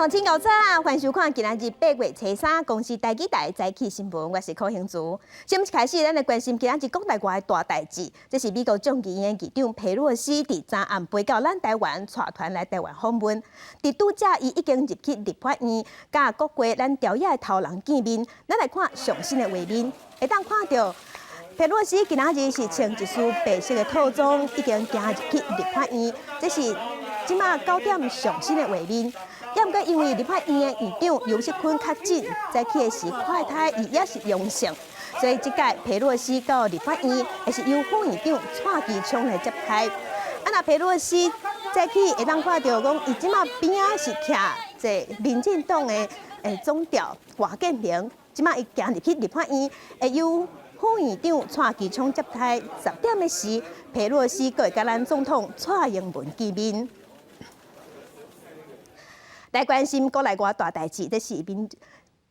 鄉親早，歡迎收看今仔日8月初3公視台語台早起新聞，我是柯興珠。新聞一開始，咱來關心今仔日國內外的大代誌。這是美國眾議院議長佩洛西佇昨暗飛到咱台灣，帶團來台灣訪問。佇拄才伊已經入去立法院，佮國會咱朝野的頭人見面。咱來看上新的畫面，會當看著佩洛西今仔日是穿一束白色的套裝，已經行入去立法院。這是這馬9點上新的畫面。猶毋過因為立法院的院長游錫堃確診，早起的時快篩伊也是陽性，所以這屆佩洛西到立法院，會是由副院長蔡其昌來接待。啊，若佩洛西早起會當看著講，伊這馬邊仔是徛這民進黨的總召郭建明，這馬伊行入去立法院，會由副院長蔡其昌接待。10點的時，佩洛西閣會佮咱總統蔡英文見面。來關心國內外大代誌，這是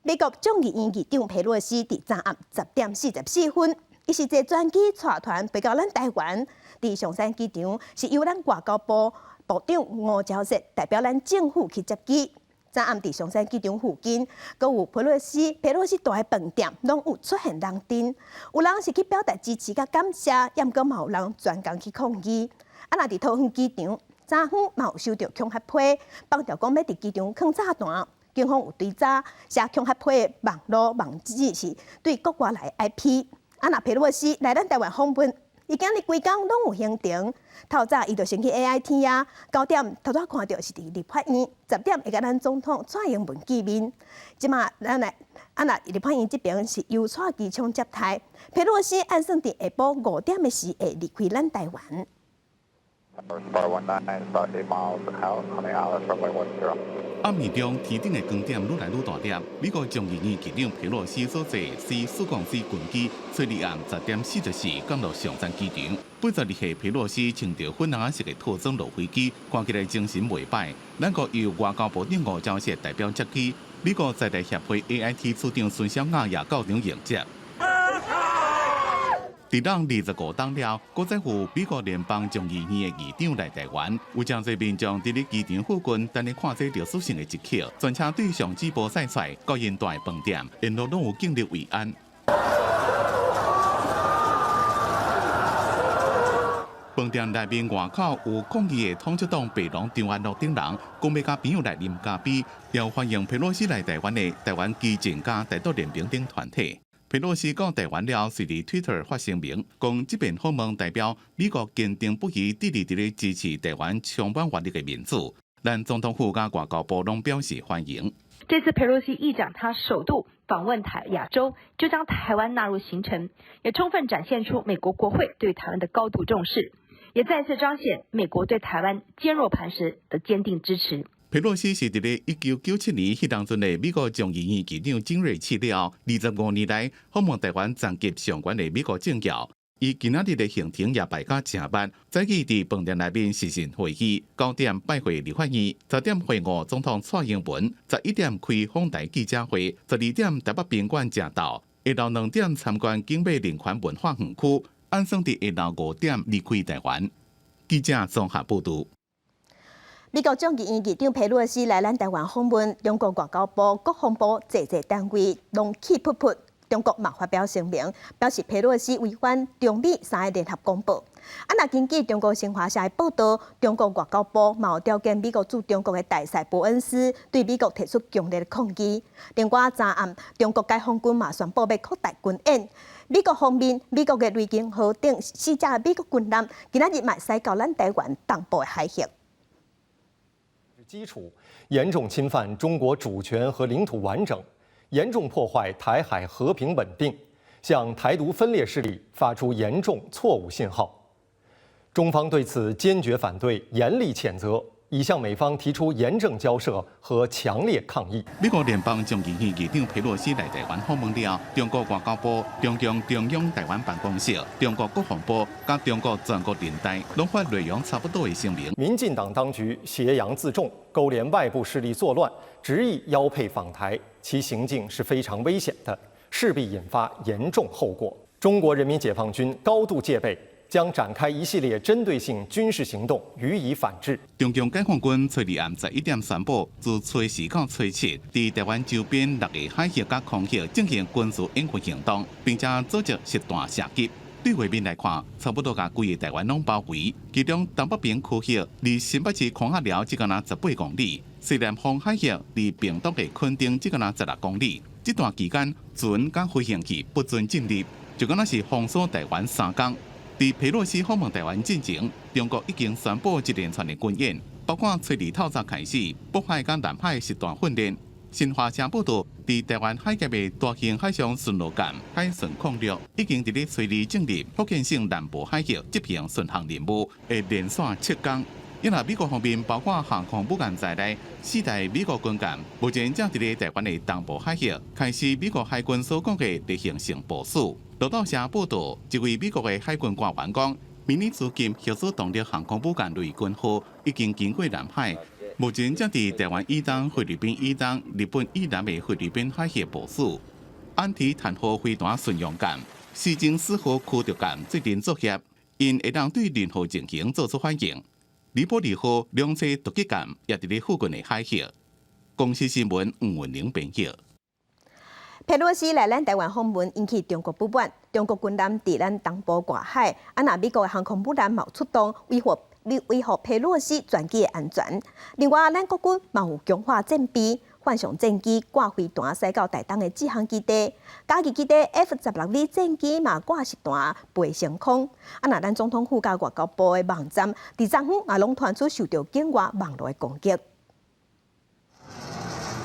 美國眾議院議長佩洛西佇昨暗10點44分，伊是坐專機帶團飛到咱台灣，佇松山機場是由咱外交部部長吳釗燮代表咱政府去接機。昨暗佇松山機場附近，閣有佩洛西蹛的飯店，攏有出現人陣，有人是去表達支持佮感謝，猶毋過嘛有人專工去抗議。啊，若佇桃園機場，早昏嘛有收著恐嚇批，放著講欲佇機場囥炸彈，警方有追查寫恐嚇批的網路網址是對國外來的 IP。啊，若佩洛西來咱台灣訪問，伊今日規工攏有行程。透早伊就先去 AIT 啊，9點頭拄看著是佇立法院，10點會佮咱總統蔡英文見面。這馬咱來，啊若立法院這邊是由蔡其昌接待，佩洛西按算佇下晡5點的時會離開咱台灣。暗暝中，天頂的光點愈來愈大粒。美國眾議院議長佩洛西所坐 C-404軍機，初二暗10點44降落松山機場。82歲佩洛西穿著粉紅色的套裝落飛機，看起來精神袂䆀。咱國由外交部長吳釗燮代表接機，美國在台協會 AIT 處長孫曉雅也到場迎接。佇咱25冬了，閣再有美國聯邦眾議院的議長來台灣，有誠濟民眾佇咧機場附近等咧看這歷史性的一刻，全車對上止步賽賽，佮𪜶蹛的飯店，沿路攏有警力維安。飯店內面外口有抗議的統一黨白龍張安樂等人，講欲佮朋友來啉咖啡，也有歡迎佩洛西來台灣的台灣基進佮台獨聯盟等團體。佩洛西到台灣了，隨佇 Twitter 發聲明，講這遍訪問代表美國堅定不移、致力佇咧支持台灣充滿活力的民主。咱總統府佮外交部攏表示歡迎。這次佩洛西議長他首度訪問台亞洲，就將台灣納入行程，也充分展現出美國國會對台灣的高度重視，也再次彰顯美國對台灣堅若磐石的堅定支持。佩洛西是佇咧1997年彼當陣的美國眾議院議長金瑞氣了，25年來訪問台灣層級上懸的美國政要。伊今仔日的行程也排甲誠密，早起佇飯店內面視訊會議，9點拜會立法院，10點會晤總統蔡英文，11點開訪台記者會，12點台北賓館食晝，下晝2點參觀景美人權文化園區，按算佇下晝5點離開台灣。記者綜合報導。美國眾議院議長佩洛西來咱台灣訪問，中國外交部、國防部濟濟單位攏氣噗噗。中國嘛發表聲明，表示佩洛西違反中美三个聯合公報。啊，若根據中國新華社的報導，中國外交部嘛有調遣美國駐中國的大使伯恩斯對美國提出強烈的抗議。另外，昨暗中國解放軍嘛宣布欲擴大軍演。美國方面，美國的雷根號等四隻美國軍艦，今仔日嘛駛到咱台灣東部的海域。基礎嚴重侵犯中國主權和領土完整，嚴重破壞台海和平穩定，向台獨分裂勢力發出嚴重錯誤信號。中方對此堅決反對，嚴厲譴責，已向美方提出嚴正交涉和強烈抗議。美國聯邦眾議院議長佩洛西來台灣訪問了，中國外交部、中共中央台灣辦公室、中國國防部佮中國全國人大攏發內容差不多的聲明。民進黨當局挾洋自重，勾連外部勢力作亂，執意邀佩訪台，其行徑是非常危險的，勢必引發嚴重後果。中國人民解放軍高度戒備。將展開一系列針對性軍事行動予以反制。中共解放軍初二暗11點宣布，自初四到初七，佇台灣周邊六个海域佮空域進行軍事演訓行動，並且組織實彈射擊。對畫面來看，差不多共規个台灣攏包圍。其中東北邊區域離新北市空鴨寮只敢若18公里，西南方海域離屏東的墾丁只敢若16公里。這段期間，船佮飛行器不准進入，就敢若是封鎖台灣3工。佇佩洛西訪問台灣進前，中國已經宣布一連串的軍演，包括初二透早開始，北海佮南海實彈訓練。新華社報道，佇台灣海峽的大型海上巡邏艦海巡控六已經佇咧初二進入福建省南部海域執行巡航任務，會連續7工。因為美國方面包括航空母艦在內，四台美國軍艦目前正佇咧台灣的東部海域開始美國海軍所講的例行性部署。路透社報道，一位美國的海軍官員講，迷你資金協助動力航空母艦雷根號已經經過南海。目前正佇台灣以東、菲律賓以東、日本以南的菲律賓海域部署。安提坦號飛彈巡洋艦、斯金斯號驅逐艦最近作業，𪜶會當對任何情形做出反應。黎波里號兩棲突擊艦也佇咧附近的海域。公視新聞吳文玲編譯。佩洛西來咱台灣訪問，引起中國不滿。中國軍艦佇咱東部外海，啊若美國的航空母艦嘛出動，維護佩洛西專機的安全。另外，咱國軍嘛有強化戰備，幻象戰機掛飛彈駛到台東的志航基地，嘉義基地 F-16V 戰機嘛掛實彈飛升空。啊若咱總統府佮外交部的網站，佇昨昏嘛攏傳出受著境外網路的攻擊。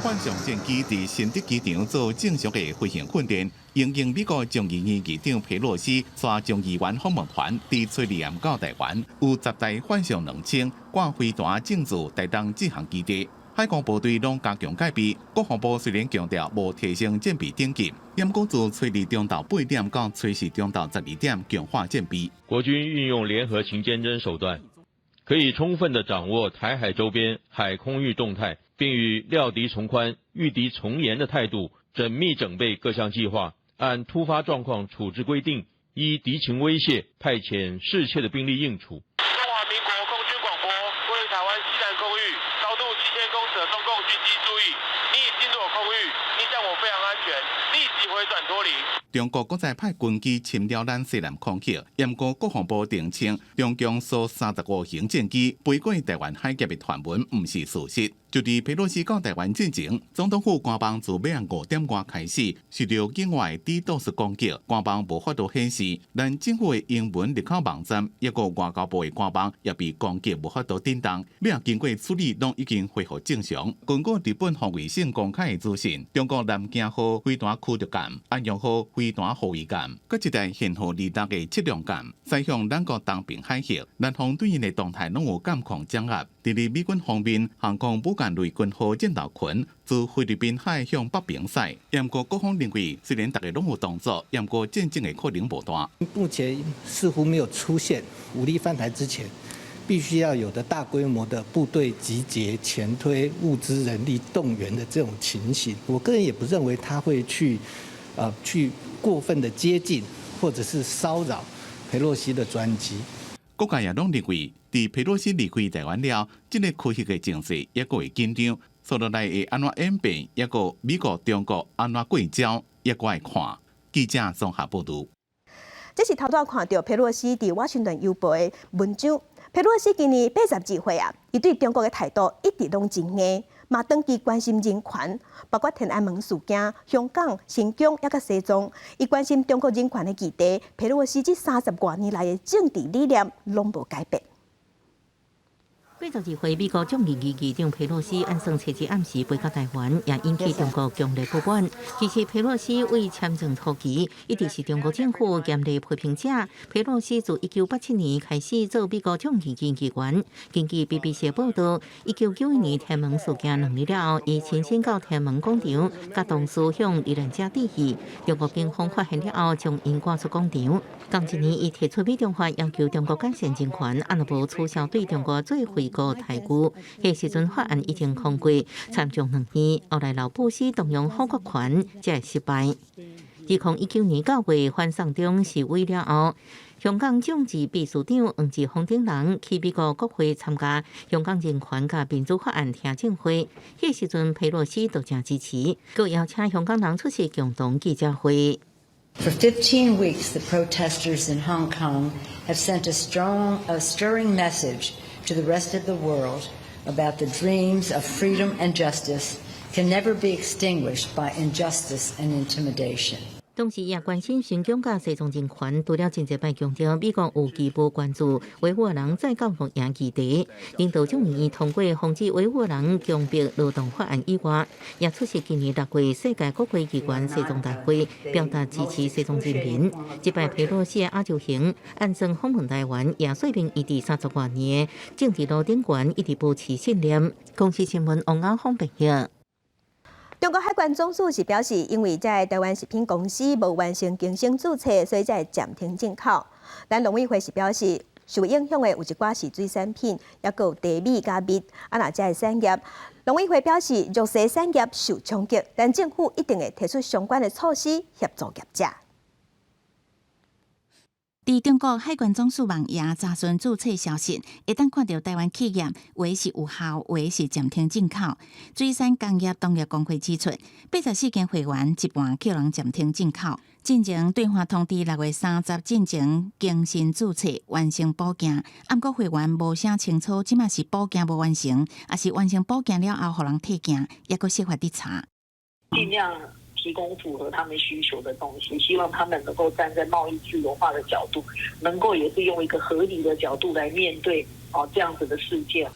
幻象戰機佇新竹機場做正常的飛行訓練，因應美國眾議院議長佩洛西帶眾議員訪問團佇初二暗到台灣，有10台幻象2000掛飛彈進駐台東志航基地。海空部隊攏加強戒備，國防部雖然強調無提升戰備等級，毋過自初二中晝8點到初四中晝12點強化戰備。國軍運用聯合情監偵手段，可以充分的掌握台海周邊海空域動態，並以料敵從寬、御敵從嚴的態度，縝密整備各項計劃，按突發狀況處置規定，依敵情威脅派遣適切的兵力應處。中華民國空軍廣播，為台灣西南空域高度7000公尺的中共軍機注意，你已進入我空域，影響我飛航安全，立即回轉脫離。中國閣再派軍機侵擾咱西南空域，毋過國防部澄清，中共蘇35型戰機飛過台灣海峽的傳聞毋是事實。就佇佩洛西到台灣進前，總統府官網自尾暗5點外開始受著境外 DDoS 攻擊，官網無法度顯示。咱政府的英文入口網站，抑閣外交部的官網也被攻擊，無法度振動。尾仔經過處理，攏已經恢復正常。根據日本防衛省公開的資訊，中國南京號飛彈驅逐艦、安陽號飛彈護衛艦，閣一台舷號26的測量艦，駛向咱國東邊海域，南方對𪜶的動態攏有監控掌握。佇咧美軍方面，航空母艦雷根號戰鬥群自菲律賓海向北邊駛。毋過各方認為，雖然大家攏有動作，毋過戰爭的可能無大。目前似乎沒有出現武力犯台之前必須要有的大規模的部隊集結、前推、物資、人力動員的這種情形。我個人也不認為他會去過分的接近或者是騷擾佩洛西的專機。各界也攏認為，佇佩洛西離開台灣了，這個區域的情勢猶閣會緊張，紲落來會按怎演變，抑閣美國、中國按怎過招，猶閣愛看。記者綜合報導。這是頭拄看著佩洛西佇華盛頓郵報的文章。佩洛西今年82歲啊，伊對中國的態度一直攏真硬，嘛長期關心人權，包括天安門事件、香港、新疆抑閣西藏。伊關心中國人權的議題，佩洛西這30外年來的政治理念攏無改變。 82歲美國眾議院議長佩洛西按算初二暗時飛到台灣，也引起中國強烈不滿。其實佩洛西為簽證初期，一直是中國政府嚴厲批評者。佩洛西自1987年開始做美國眾議院議員。根據 BBC 報道，1991年天安門事件2日了後，伊親身到天安門廣場，佮同事向罹難者致意。中國警方發現了後，將𪜶趕出廣場。仝一年，伊提出美中法，要求中國改善人權，啊若無取消對中國最惠國待遇。彼時陣法案已經通過，參眾兩院，後來老布希動用否決權，才會失敗。2019年9月反送中示威了後，香港眾志秘書長黃之鋒等人去美國國會參加香港人權佮民主法案聽證會，彼時陣佩洛西都誠支持，閣邀請香港人出席共同記者會。 For 15 weeks, the protesters in Hong Kong have sent a strong, a stirring message to the rest of the world about the dreams of freedom and justice can never be extinguished by injustice and intimidation. 同時也關心新疆佮西藏人權，除了真濟擺強調美國有義務關注維吾爾人再教育營議題，領導眾議院通過防止維吾爾人強迫勞動法案以外，也出席今年6月世界各國機關西藏大會，表達支持西藏人民。這擺佩洛西的亞洲行，按算訪問台灣，也說明伊佇30外年政治路頂懸一直保持信念。公視新聞王亞峰報道。中國海關總署是表示，因為這台灣食品公司無完成更新註冊，所以才會暫停進口。但農委會是表示，受影響的有一寡是水產品，抑閣有茶米佮蜜。啊，若這个產業，農委會表示，弱勢產業受衝擊，但政府一定會提出相關的措施協助業者。佇中國海關總署網頁查詢註冊消息，會當看著台灣企業有的是有效，有的是暫停進口。水產工業同業公會指出，84間會員一半予人暫停進口。進前對方通知6月30進前更新註冊完成補件，毋過會員無寫清楚，這馬是補件無完成，抑是完成補件了後予人退件，抑閣設法佇查。盡量提供符合他們需求的東西，希望他們能夠站在貿易自由化的角度，能夠也是用一個合理的角度來面對哦這樣子的事件。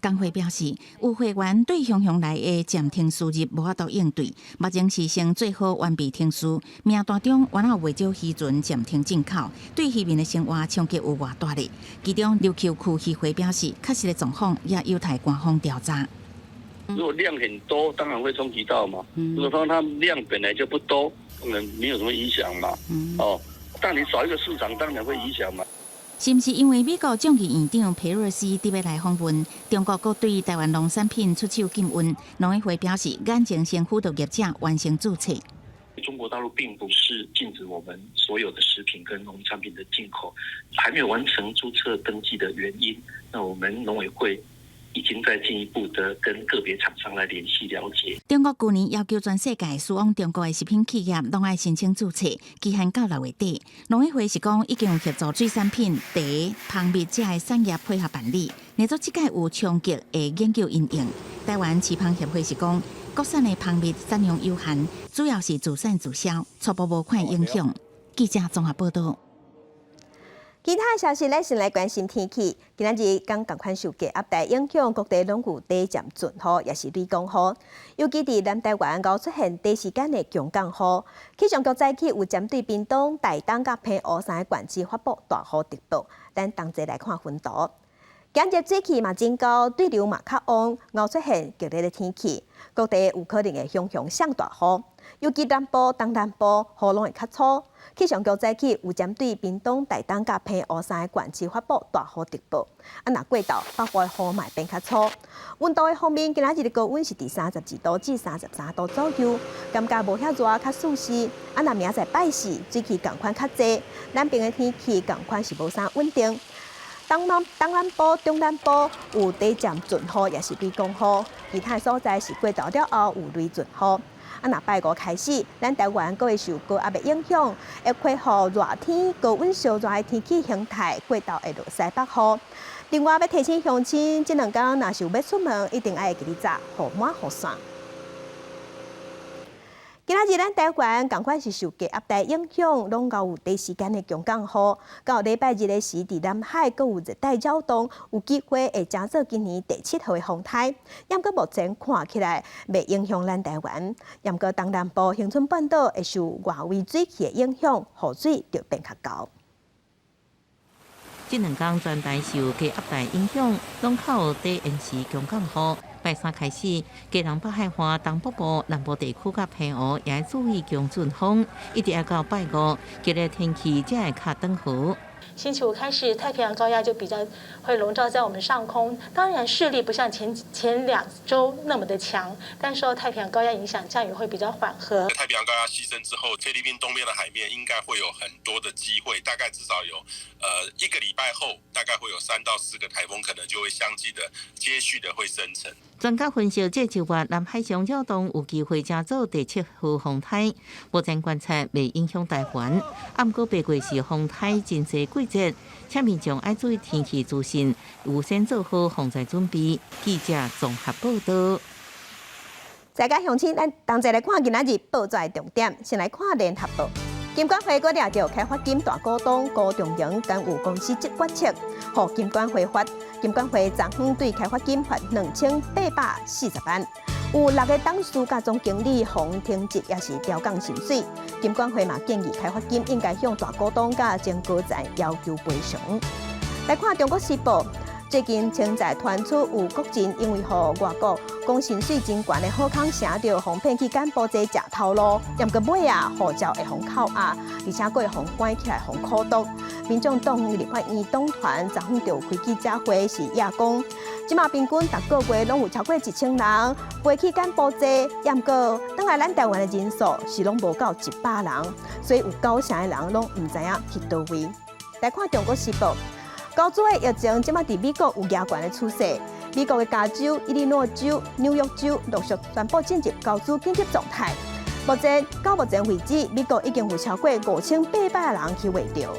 工會表示，有會員對雄雄來的暫停輸入無法度應對，目前是先做好完備程序，名單中原來有袂少漁船暫停進口，對漁民的生活衝擊有偌大咧。其中琉球區漁會表示，確實的狀況也有待官方調查。如果量很多，當然會衝擊到嘛。如果說它量本來就不多，可能沒有什麼影響嘛。哦，但你少一個市場，當然會影響嘛。是毋是因為美國眾議院長佩洛西欲來訪問，中國閣對台灣農產品出口禁運？農委會表示，眼前先輔導業者完成註冊。中國大陸並不是禁止我們所有的食品跟農產品的進口，還沒有完成註冊登記的原因，那我們農委會已經在進一步的跟個別廠商來聯繫了解。中國舊年要求全世界輸往中國的食品企業攏愛申請註冊，期限到6月底。農委會是講已經有協助水產品、茶、蜂蜜這个產業配合辦理，若做這屆有衝擊會研究因應。台灣飼蜂協會是講，國產的蜂蜜產量有限，主要是自產自銷，初步無看影響。記者綜合報道。其他消息，咱先來關心天氣。今仔日剛仝款受低壓帶影響，各地攏有短暫陣雨，抑是雷公雨。尤其佇南台灣，閣出現短時間的強降雨。氣象局早起有針對屏東、台東佮澎湖三个縣市發布大雨特報。咱同齊來看雲圖。今日水氣嘛真高，對流嘛較旺，𠢕出現激烈的天氣，各地有可能會雄雄上大雨。尤其南部、東南部雨攏會較粗。氣象局早起有針對屏東、台東佮澎湖三个縣市發布大雨特報。啊，若過晝北部的雨嘛會變較粗。溫度的方面，今仔日的高溫是佇32度至33度左右，感覺無遐熱，較舒適。啊，若明仔載拜四，水氣仝款較濟，南邊的天氣仝款是無啥穩定。東南東南部、中南部有短暫陣雨，抑是雷公雨；其他所在是過晝了後有雷陣雨。啊，若拜五開始，咱台灣閣會受高壓的影響，會恢復熱天、高溫燒熱的天氣形態，過晝會落西北雨。另外，欲提醒鄉親，這兩工若是有欲出門，一定愛會記得紮雨帽、雨傘。今仔日咱台灣仝款是受低壓帶影響，攏𠢕有短時間的強降雨。到禮拜日的時，佇南海閣有熱帶擾動，有機會會成做今年第七號的風颱。毋過目前看起來袂影響咱台灣。毋過東南部恆春半島會受外圍水氣的影響，雨水就變較厚。這兩工全台受低壓帶影響，攏較有短延時強降雨。拜三開始，基隆北海岸、東北部、南部地區佮澎湖也愛注意強陣風，一直愛到拜五，激烈天氣才會較轉好。星期五開始，太平洋高壓就比較會籠罩在我們上空。當然勢力不像前前兩週那麼的強，但受太平洋高壓影響，降雨會比較緩和。太平洋高壓西伸之後，菲律賓東邊的海面應該會有很多的機會，大概至少有，一個禮拜後，大概會有3到4個颱風，可能就會相繼的接續的會生成。專家分析，這周末南海上擾動有機會成做第七號風颱，目前觀察袂影響台灣。毋過八月是風颱真濟季節，請民眾愛注意天氣資訊，預先做好防災準備。記者綜合報道。大家鄉親，咱同齊來看今仔日報紙重點，先來看聯合報。金管會閣掠著開發金大股東高仲瑩干預公司這決策，予金管會罰。金管會昨昏對開發金罰2840萬。有六个董事佮總經理予停職，抑是調降薪水。金管會嘛建議開發金應該向大股東佮前高層要求賠償。來看《中國時報》。最近，清在傳出有國人因為予外國講薪水真懸的好康聲著，予騙去柬埔寨食頭路，毋過尾啊，護照會予扣押，而且閣會予關起來，予苦毒。民眾黨立法院黨團昨昏就開記者會時也講，這馬平均逐個月攏有超過1000人飛去柬埔寨，毋過轉來咱台灣的人數是攏無夠100人，所以有九成的人攏毋知影去佗位。來看《中國時報》。高株的疫情，這馬佇美國有嚴懸的趨勢。美國的加州、伊利諾州、紐約州陸續宣布進入高株緊急狀態。目前到目前為止，美國已經有超過5800人去穢著。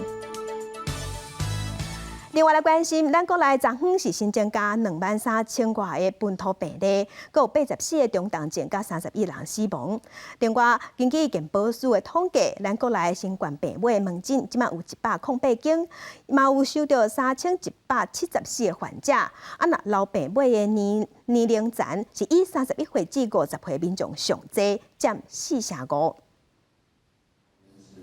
另外來關心，咱國內昨昏是新增加2萬3000外個本土病例，閣有84個中重症，佮31人死亡。另外，根據健保署的統計，咱國內新冠病尾門診這馬有108間，嘛有收著3174個患者。啊，若老病尾的年齡層是以31歲至50歲民眾上濟，佔4成5。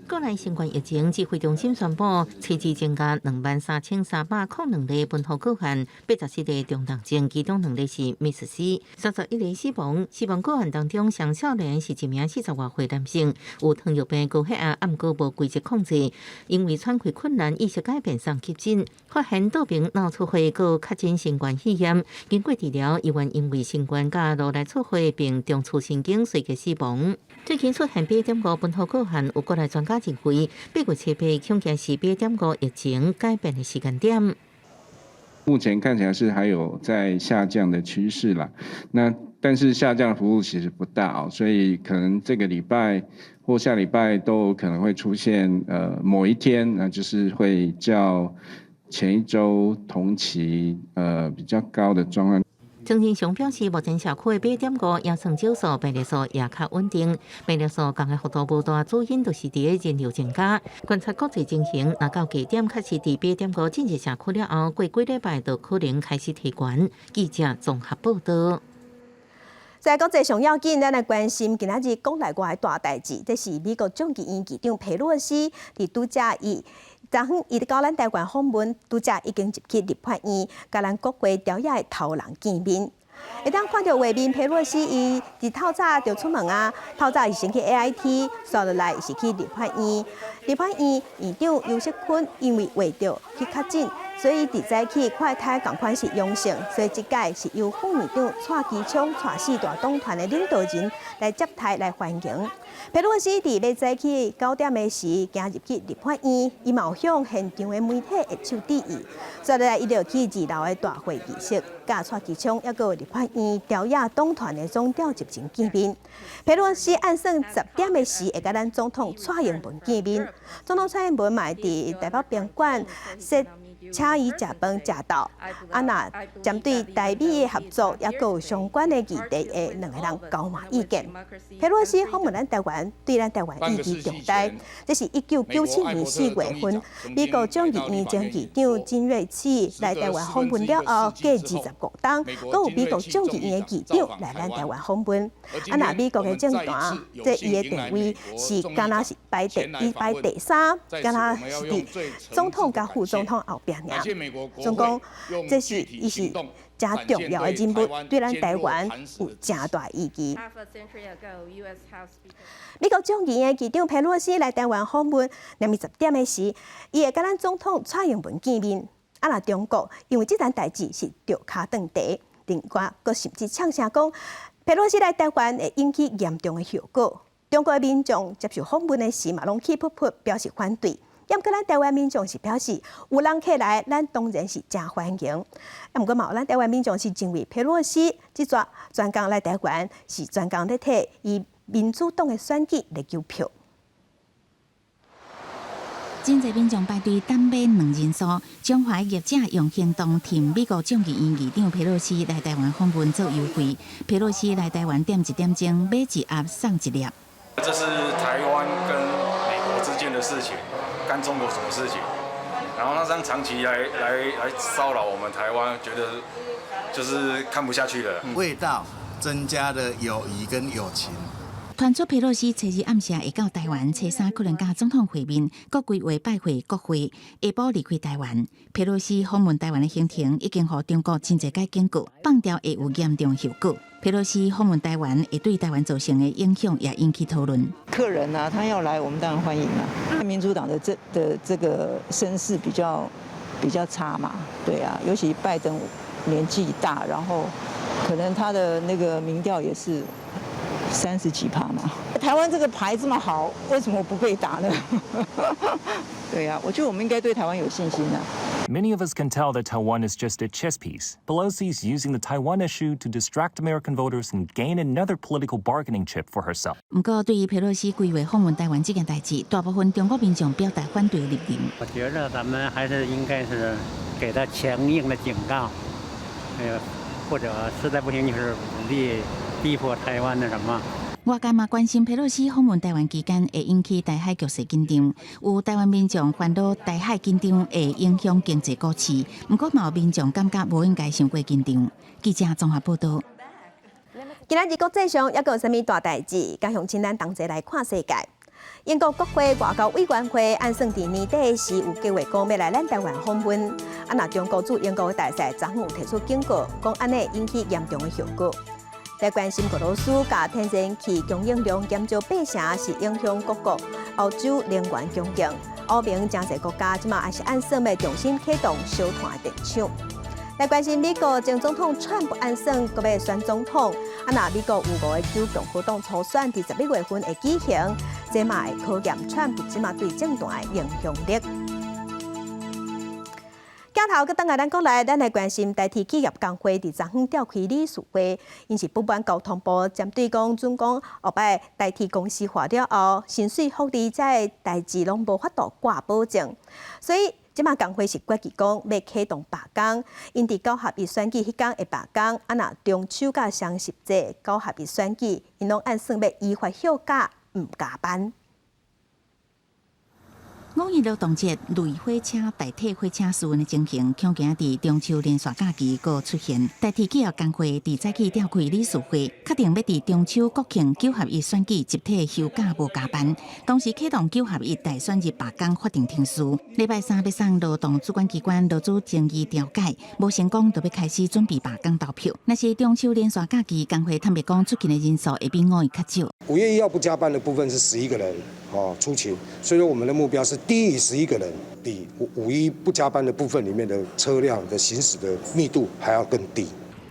國內新冠疫情指揮中心宣布，初二增加23,302例本土個案，84例中重症，其中兩例是 MIS-C，31例死亡。死亡個案當中，上少年是一名40外歲男性，有糖尿病、高血壓，毋過無規則控制，因為喘氣困難，意識改變送急診，發現肚爿腦出血，閣確診新冠肺炎。經過治療，醫院因為新冠佮顱內出血並中樞神經衰竭死亡。最近出現BA.5本土個案，有國內專家認為，8月7日恐驚是BA.5疫情改變的時間點。目前看起來是還有在下降的趨勢啦，那但是下降幅度其實不大哦，所以可能這個禮拜或下禮拜都有可能會出現，某一天，那就是會較前一周同期比較高的狀況。張仁祥表示，目前社區的BA.5陽性少數病例數也較穩定，病例數降的幅度無大，主因就是佇咧人流增加。觀察國際情形，若到低點確實佇BA.5進入社區了後，過幾禮拜就可能開始提懸。記者綜合報道。在國際上要緊，咱來關心今仔日國內外的大代誌。這是美國眾議院議長佩洛西佇拄才伊昨昏伊到咱台灣訪問，拄才已經入去立法院，佮咱國會朝野的頭人見面。會當看著畫面，佩洛西伊佇透早就出門啊，透早伊先去 AIT，煞落來是去立法院。立法院院長游錫堃因為穢著去確診，所以佇早起快篩仝款是陽性，所以這擺是由副院長蔡其昌帶四大黨團的領導人來接待來歡迎。佩洛西佇欲早起9點的時，行入去立法院，伊嘛有向現場的媒體揮手致意。接落來，伊就去二樓的大會議室，佮蔡其昌抑閣有立法院朝野黨團的總召集人見面。佩洛西按算10點的時，會佮咱總統蔡英文見面。總統蔡英文嘛會佇台北賓館設請伊食飯食晝，啊若針對台美的合作，抑閣有相關的議題，會兩個人交換意見。佩洛西訪問咱台灣，對咱台灣意義重大。這是1997年4月份，美國眾議院前議長金瑞氣來台灣訪問了後，隔25冬，閣有美國眾議院的議長來咱台灣訪問。啊，若美國的政壇，這伊的地位是敢若是排第，伊排第三，敢若是佇總統佮副總統後壁。爾。總講這是伊是誠重要的人物，對咱台灣有誠大意義。美國眾議院議長佩洛西來台灣訪問，暗暝10點的時，伊會佮咱總統蔡英文見面。啊，若中國因為這件代誌是著跤斷蹄，另外閣甚至嗆聲講，佩洛西來台灣會引起嚴重的後果。中國的民眾接受訪問的時嘛，攏氣噗噗表示反對。毋過咱台灣民眾是表示，有人客來，咱當然是誠歡迎。啊，毋過嘛，咱台灣民眾是認為佩洛西這逝專工來台灣，是專工咧替伊民主黨的選舉來求票。真濟民眾排隊等買兩人酥，彰化業者用行動替美國眾議院議長佩洛西來台灣訪問做優惠。佩洛西來台灣點一點鐘，買一盒送一粒。這是台灣跟美國之間的事情，干中國什麼事情？然後他這樣長期來騷擾我們台灣，覺得就是看不下去了。味道增加了友誼跟友情。傳出佩洛西初二暗時會到台灣，初三可能佮總統會面，閣規劃拜會國會，下晡離開台灣。佩洛西訪問台灣的行程已經予中國真濟擺警告，放調會有嚴重後果。佩洛西訪問台灣會對台灣造成的影響也引起討論。客人啊，他要來，我們當然歡迎啊。民主黨的這個聲勢比較差嘛，對啊，尤其拜登年紀大，然後可能他的那個民調也是30幾趴嘛。台灣這個牌這麼好，為什麼不被打呢？對啊，我覺得我們應該對台灣有信心啊。 Many of us can tell that Taiwan is just a chess piece. Pelosi is using the Taiwan issue to distract American voters and gain another political bargaining chip for herself. 毋過，對於佩洛西規劃訪問台灣這件代誌，大部分中國民眾表達反對立場。我覺得咱們還是應該是給他強硬的警告，或者實在不行就是武力逼迫台灣的什麼。外界嘛關心佩洛西訪問台灣期間會引起台海局勢緊張，有台灣民眾煩惱台海緊張會影響經濟股市，毋過嘛有民眾感覺無應該傷過緊張。記者綜合報道。今仔日國際上猶閣有啥物大代誌？佮鄉親咱同齊來看世界。英國國會外交委員會按算佇年底時有計劃講欲來咱台灣訪問。啊，若中國駐英國的大使昨昏有提出警告，講按呢引起嚴重的後果。來關心俄羅斯共天然氣供應量減少8成，是影響各國歐洲能源供應。歐盟誠濟國家這馬也是按算欲重新啟動燒炭的電廠。來關心美國前總統川普按算閣欲選總統，啊，若美國有五个州共和黨初選佇11月份會舉行，這嘛會考驗川普這馬對政壇的影響力。鏡頭閣轉來咱國內，咱來關心台鐵企業工會佇昨昏召開理事會，𪜶是不滿交通部針對講準講後擺台鐵公司化了後，薪水福利這个代誌攏無法度掛保證，所以這馬工會是決議講欲啟動罷工，𪜶佇九合一選舉彼工會罷工，啊若中秋佮雙十節九合一選舉，𪜶攏按算欲依法休假，毋加班。五一勞動節，類火車代替火車私運的情形，恐驚佇中秋連續假期閣出現。台鐵企業工會佇早起召開理事會，確定欲佇中秋國慶九合一選舉集體休假無加班，同時啟動九合一大選日罷工法定程序。禮拜三欲送勞動主管機關勞資爭議調解，無成功就欲開始準備罷工投票。若是中秋連續假期，工會坦白講，出勤的人數會比五一較少。5月1號不加班的部分是11個人，哦出勤，所以說我們的目標是低於十一個人，比五一不加班的部分裡面的車輛的行駛的密度還要更低。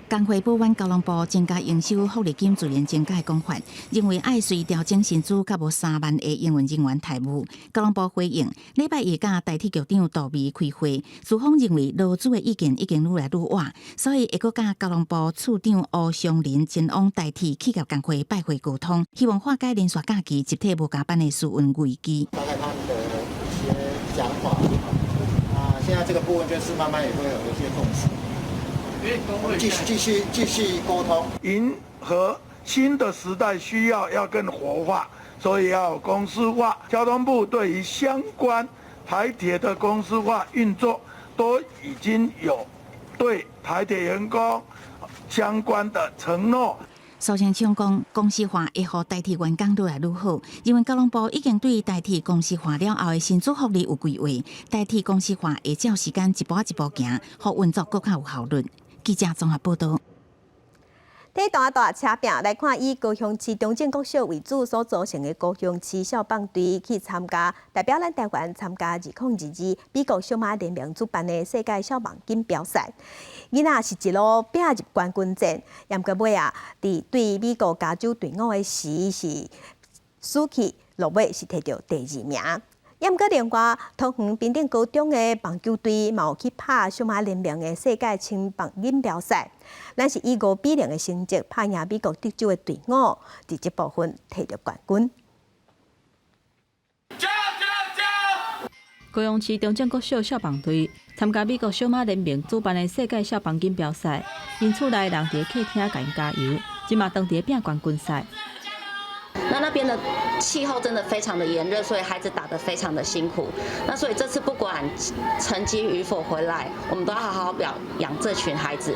工會不滿交通部增加營收福利金自願增加的講法，認為愛隨調整薪資較無3萬的營運人員待遇。交通部回應，禮拜一佮台鐵局長杜微開會，雙方認為勞資的意見已經愈來愈倚，所以會閣佮交通部次長吳松仁前往台鐵企業工會拜會溝通，希望化解連續假期集體無加班的私運危機。大概他們的一些講法，啊，現在這個部分就是慢慢也會有一些共識。繼續繼續繼續溝通，迎合新的時代需要，要更活化，所以要公司化。交通部對於相關台鐵的公司化運作，都已經有對台鐵員工相關的承諾。蘇貞昌講，公司化會予台鐵員工愈來愈好，認為交通部已經對台鐵公司化了後的薪資福利有規劃，台鐵公司化會照時間一步一步行，予運作閣較有效率。記者綜合報導。睇大大車拼來看，以高雄市中正國小為主所組成的高雄市少棒隊去參加，代表咱台灣參加2022美國小馬聯盟主辦的世界少棒錦標賽。囡仔是一路拼入冠軍戰，毋過尾啊，佇對美國加州隊伍的時是輸去，落尾是摕著第二名。毋過另外，桃園平頂高中的棒球隊嘛有去拍小馬聯盟的世界青棒錦標賽，咱是以5比0的成績拍贏美國德州的隊伍，佇這部分摕著冠軍。加油！高雄市中正國小少棒隊參加美國小馬聯盟主辦的世界少棒錦標賽，𪜶厝內人佇客廳共𪜶加油，這馬當佇拼冠軍賽。那那邊的氣候真的非常的炎熱，所以孩子打得非常的辛苦。那所以這次不管成績與否回來，我們都要好好表揚這群孩子。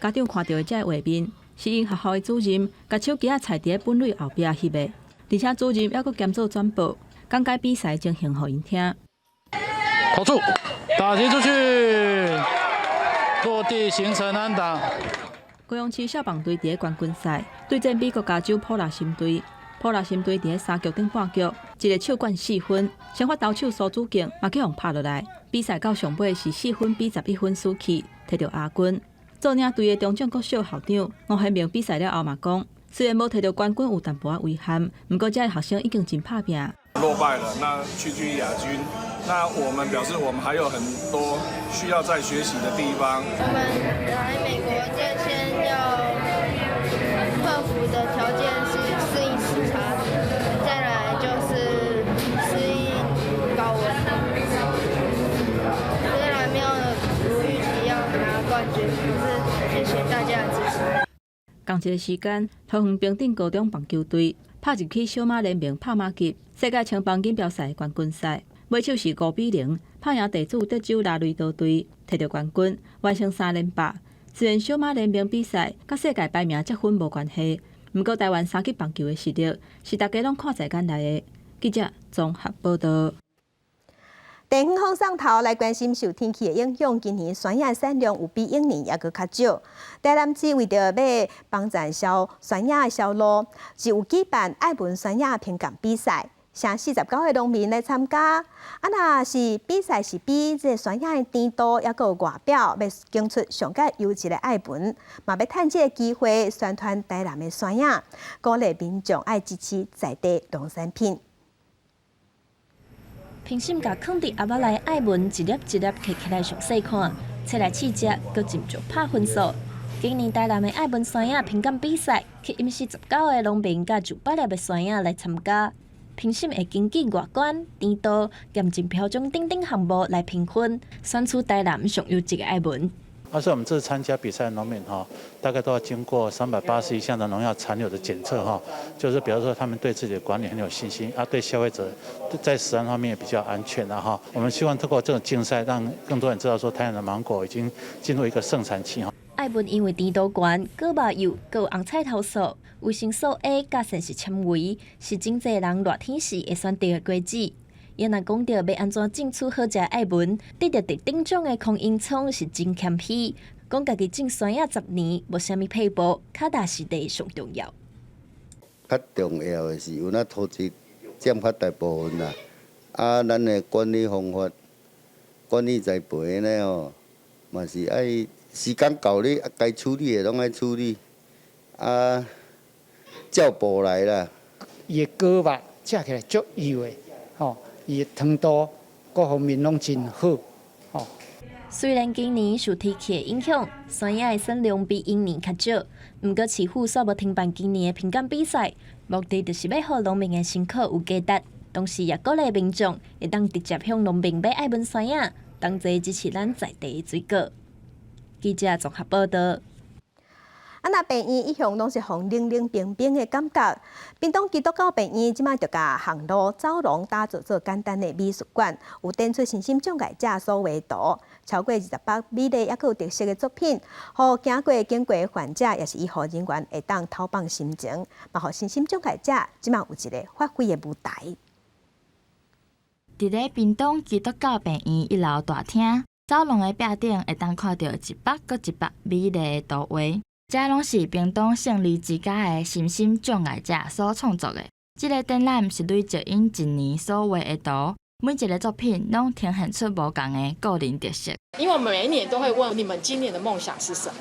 家長看著的這個畫面，是𪜶學校的主任共手機仔揣佇本壘後壁翕的，而且主任猶閣兼做轉播，講解比賽情形予𪜶聽。投出，打擊出去，落地形成安打。高雄市少棒隊佇冠軍賽對戰美國加州普拉森隊，普拉森隊佇三局頂半局，一个手灌4分，先發投手蘇主敬嘛去予拍落來。比賽到上尾是4分比11分輸去，摕著亞軍。做領隊的中正國小校長吳顯明比賽了後嘛講，雖然無摕著冠軍有淡薄仔遺憾，毋過這个學生已經真拍拚。落敗了，那屈居亞軍，那我們表示我們還有很多需要再學習的地方。我們來美國最先要克服的條件是適應時差，再來就是適應高溫。雖然沒有如預期要拿冠軍，可是謝謝大家的支持。仝一个時間，桃園平頂高中棒球隊拍入去小馬聯盟拍馬級世界青棒錦標賽冠軍賽，尾手是5比0，拍贏地主德州拉雷多隊，摕著冠軍，完成三連霸。雖然小馬聯盟比賽佮世界排名積分無關係，毋過台灣三級棒球的實力是大家攏看在眼內的。記者綜合報導。地方放送頭來關心受天氣的影響，今年酸葉產量有比往年猶閣較少。台南市為著欲幫贊銷酸葉的銷路，是有舉辦愛文酸葉評鑑比賽，成49個農民來參加。啊，若是比賽是比這酸葉的甜度，猶閣有外表，欲揀出上蓋優質的愛文，嘛欲趁這个機會宣傳台南的酸葉，鼓勵民眾愛支持在地農產品。評審共囥佇盒仔內愛文一粒一粒摕起來詳細看，切來試食，閣斟酌拍分數。今年台南的愛文酸葉評鑑比賽，吸引49個農民佮900粒的酸葉來參加。評審會根據外觀、甜度、驗證標準等等項目來評分，選出台南上優質的愛文。而且我們這次參加比賽的農民哈，大概都要經過381項的農藥殘留的檢測哈，就是比如說他們對自己的管理很有信心，啊，對消費者在食安方面也比較安全的哈。我們希望透過這種競賽，讓更多人知道說，台南的芒果已經進入一個盛產期哈。愛文因為甜度懸、果肉幼、閣有紅菜頭素、維生素 A 佮膳食纖維，是真濟人熱天時會選擇的果子。伊若講著欲按怎種出好食的愛文，得著特等獎的孔英聰是真謙虛，講家己種酸葉10年，無啥物撇步，跤踏實地上重要。較重要的是，有那土質佔較大部分啦，啊，咱的管理方法、管理栽培呢吼，嘛是愛時間到你該處理的攏愛處理，啊，照步來啦。伊的果肉食起來足幼的，吼。伊的糖度各方面攏真好，吼。雖然今年受天氣的影響，酸葉的產量比往年較少，毋過市府煞無停辦今年的評鑑比賽，目的就是欲予農民的辛苦有價值，同時也鼓勵民眾會當直接向農民買愛文酸葉，同齊支持咱在地的水果。記者綜合報導。啊，若病院一向攏是予人冷冷冰冰的感覺。屏東基督教病院這馬就共行路走廊打造做簡單的美術館，有展出身心障礙者所畫圖，超過20幅美麗猶閣有特色的作品，予行過經過患者，抑是醫護人員會當透放心情，嘛予身心障礙者這馬有一个發揮的舞台。佇咧屏東基督教病院一樓大廳走廊的壁頂，會當看著一幅閣一幅美麗的圖畫。這攏是屏東勝利之家的身心障礙者所創作的。這个展覽是累積𪜶一年所畫的圖，每一个作品攏呈現出無仝的個人特色。因為我們每一年都會問你們今年的夢想是什麼，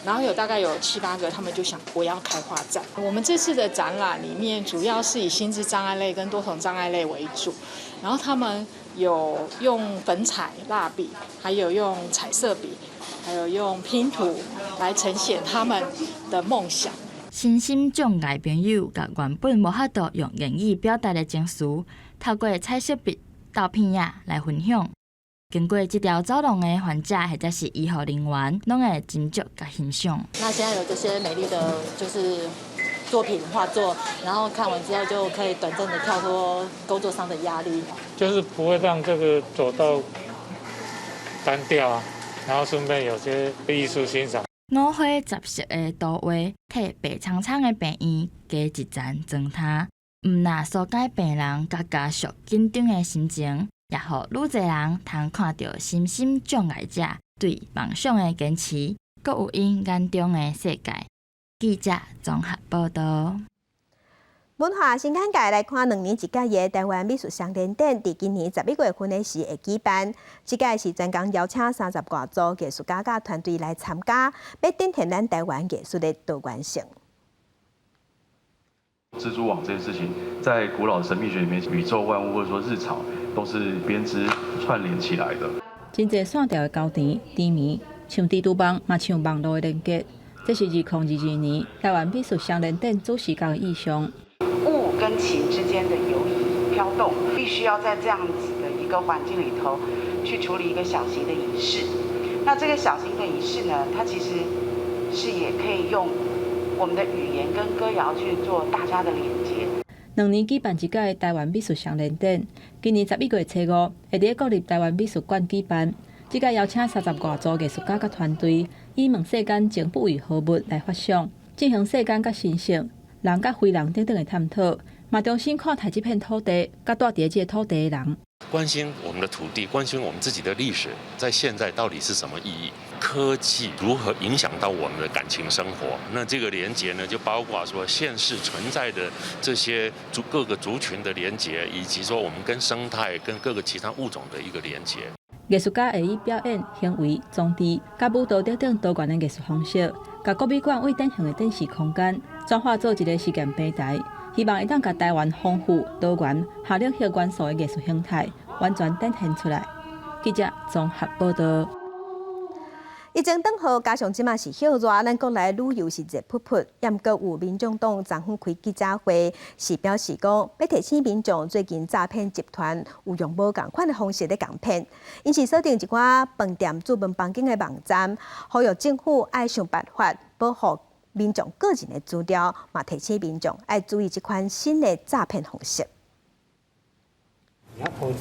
然後有大概有七八個，他們就想我要開畫展。我們這次的展覽裡面主要是以心智障礙類跟多重障礙類為主，然後他們有用粉彩蠟筆，還有用彩色筆，還有用拼圖來呈現他們的夢想。身心障礙朋友共原本無法度用言語表達的情緒，透過彩色筆、豆片仔來分享。經過這條走廊的患者或者是醫護人員，攏會斟酌佮欣賞。那現在有這些美麗的，就是作品畫作，然後看完之後就可以短暫的跳脫工作上的壓力，就是不會讓這個走道單調啊，然後順便有些藝術欣賞。五花雜色的圖畫，替白蒼蒼的病院加一層妝頭，毋但紓解病人佮家屬緊張的心情，也予愈濟人通看著身心障礙者對夢想的堅持，閣有𪜶眼中的世界。記者綜合報導。文化新眼界來看，兩年一屆的台灣美術雙年展，佇今年11月份的時會舉辦。這屆是專工邀請30外組藝術家佮團隊來參加，欲展現咱台灣藝術的多元性。蜘蛛網這件事情，在古老的神秘學裡面，宇宙萬物或者說日常都是編織串聯起來的。真濟線條的交纏、纏綿，像蜘蛛網，嘛像網路的連結。這是2022年台灣美術雙年展主視覺的意象。物跟情之間的游移飄動，必須要在這樣子的一個環境裡頭去處理一個小型的儀式。那這個小型的儀式呢，它其實是也可以用我們的語言跟歌謠去做大家的連接。兩年舉辦一屆台灣美術雙年展，今年11月初五會佇國立台灣美術館舉辦。這屆邀請30外組藝術家佮團隊，以問世間情不為何物來發想，進行世間佮神聖、人佮非人等等的探討，嘛重新看待這片土地，佮住佇這个土地的人。關心我們的土地，關心我們自己的歷史，在現在到底是什麼意義？科技如何影響到我們的感情生活？那這個連結呢，就包括說現實存在的這些族各個族群的連結，以及說我們跟生態、跟各個其他物種的一個連結。藝術家會以表演、行為、裝置、佮舞蹈等等多元的藝術方式，共國美館為典型的展示空間，轉化做一个實驗平台，希望會當共台灣豐富多元、夏綠色元素的藝術形態完全展現出來。記者綜合報導。疫情轉好，加上這馬是暑熱，咱國內旅遊是熱噗噗。毋過有民眾黨昨昏開記者會，是表示講，欲提醒民眾最近詐騙集團有用無仝款的方式咧共騙，𪜶是鎖定一寡飯店煮飯房間的網站，呼籲政府愛想辦法保護民眾個人的資料，嘛提醒民眾愛注意這款新的詐騙方式。你要投資。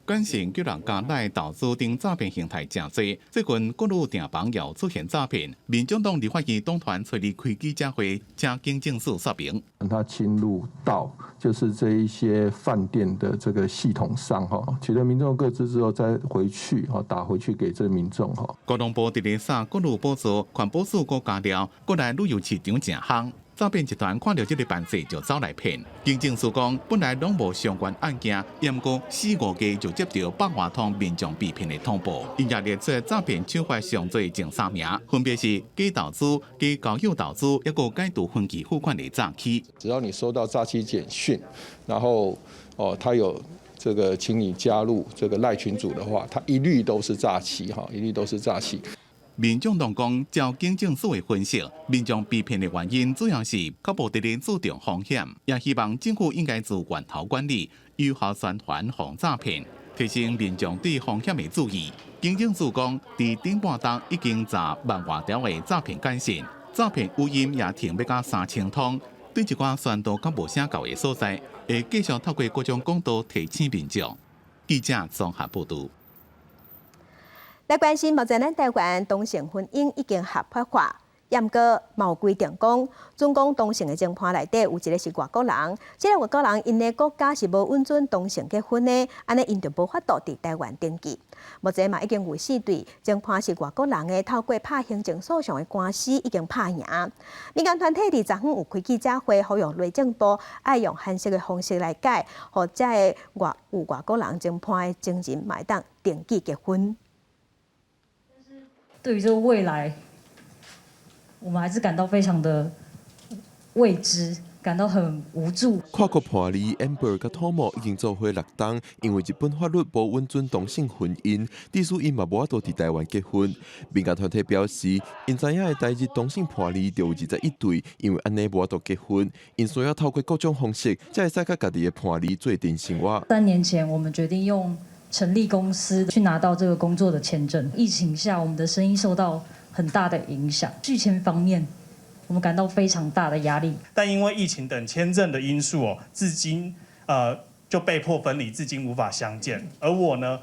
關心叫人加來投資等詐騙形態誠濟，最近各路訂房又出現詐騙。民眾黨立法院黨團揣二開記者會，請警政署說明。他侵入到就是這一些飯店的這個系統上，哈，取得民眾個資之後，再回去，哈，打回去給這民眾，哈。國防部佇咧三國旅補助，環保署閣加料，國內旅遊市場誠夯。詐騙集團看著這个辦勢就走來騙。警政署講，本來攏無相關案件，毋過四五月就接著百外通民眾被騙的通報。𪜶也列出詐騙手法上濟前三名，分別是假投資、假交友投資，抑閣解除分期付款的詐欺。只要你收到詐欺簡訊，然後哦，他有這個請你加入這個賴群組的話，他一律都是詐欺，哈，一律都是詐欺。民眾黨講，照警政署的分析，民眾被騙的原因主要是較無佇咧注重風險，也希望政府應該做源頭管理，有效宣傳防詐騙，提醒民眾對風險的注意。警政署講，佇頂半冬已經10萬外條的詐騙簡訊、詐騙語音也停欲到3000通。對一寡宣導較無啥夠的所在，會繼續透過各種管道提醒民眾。記者綜合報導。來關心目前咱台灣同性婚姻已經合法化，毋過嘛有規定講，準講同性的情伴內底有一個是外國人，這个外國人𪜶的國家是無允准同性結婚的，按呢𪜶就無法度佇台灣登記。目前嘛已經有四對情伴是外國人的，透過拍行政訴訟的官司已經拍贏。民間團體佇昨昏有開記者會，呼籲內政部愛用函釋的方式來改，予這个有外國人情伴的情人嘛會當登記結婚。對於這個未來，我們還是感到非常的未知，感到很無助。跨國伴侶 Amber 佮土木已經做伙6冬，因為日本法律無允准同性婚姻，致使𪜶嘛無法度佇台灣結婚。民間團體表示，𪜶知影的台日同性伴侶就有21對，因為按呢無法度結婚，𪜶需要透過各種方式，才會使佮家己的伴侶做陣生活。3年前，我們決定用成立公司去拿到這個工作的簽證。疫情下，我們的生意受到很大的影響。續簽方面，我們感到非常大的壓力。但因為疫情等簽證的因素哦，至今就被迫分離，至今無法相見。而我呢，